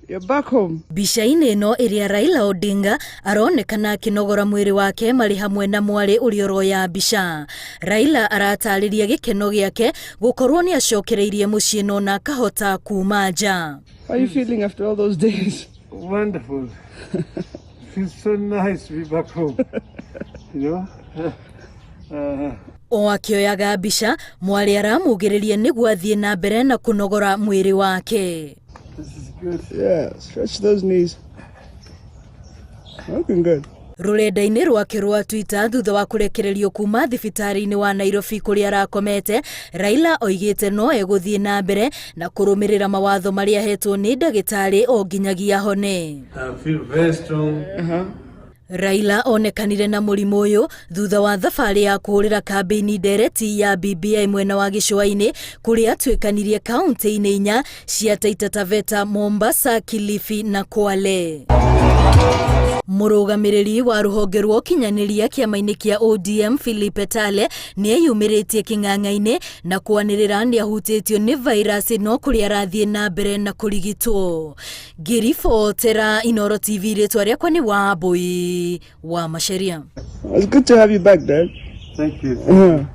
You're back home. Mbica-inĩ ĩno ĩrĩa Raila Odinga aronekana akĩnogora mwĩrĩ wake marĩ hamwe na mwarĩ ũrĩa ũroya mbica. Raila aratarĩria gĩkeno gĩake gũkorwo nĩ acokereirie mũciĩ no na akahota kuma nja. How are you feeling after all those days? Wonderful. Feels so nice to be back home. You know? O akĩoyaga mbica, mwarĩ aramugĩrĩria nĩguo athiĩ na mbere na kũnogora mwĩrĩ wake. This is good. Yeah, stretch those knees. Looking good. Rũrenda-inĩ rwake rwa Twitter thutha wa kũrekererio kuma thibitarĩ-inĩ wa Nairobi kũrĩa arakomete, Raila oigĩte no egũthiĩ na mbere na kũrũmĩrĩra mawatho marĩa ahetwo nĩ ndagĩtarĩ o nginyagia hone. I feel very strong. Raila onekanire na mũrimũ ũyũ thutha wa thabarĩ ya kũhũrĩra kambĩini ndereti ya BBI mwena wa gĩcũa-inĩ kũrĩa atuĩkanirie kaunti-inĩ inya cia Taita Taveta, Mombasa, Kilifi na Kwale. Mũrũgamĩrĩri wa rũhonge rwa ũkinyanĩria kĩama-inĩ kĩa ODM Philip Etale nĩ eyumĩrĩtie kĩng'ang'a-inĩ na kwanĩrĩra nĩ ahutĩtio nĩ vairasi no kũrĩa arathiĩ na mbere na kũrigitwo. Ngĩribotera Inooro TV rĩtwa rĩakwa nĩ Wambui wa Macharia. It's good to have you back, Dad. Thank you.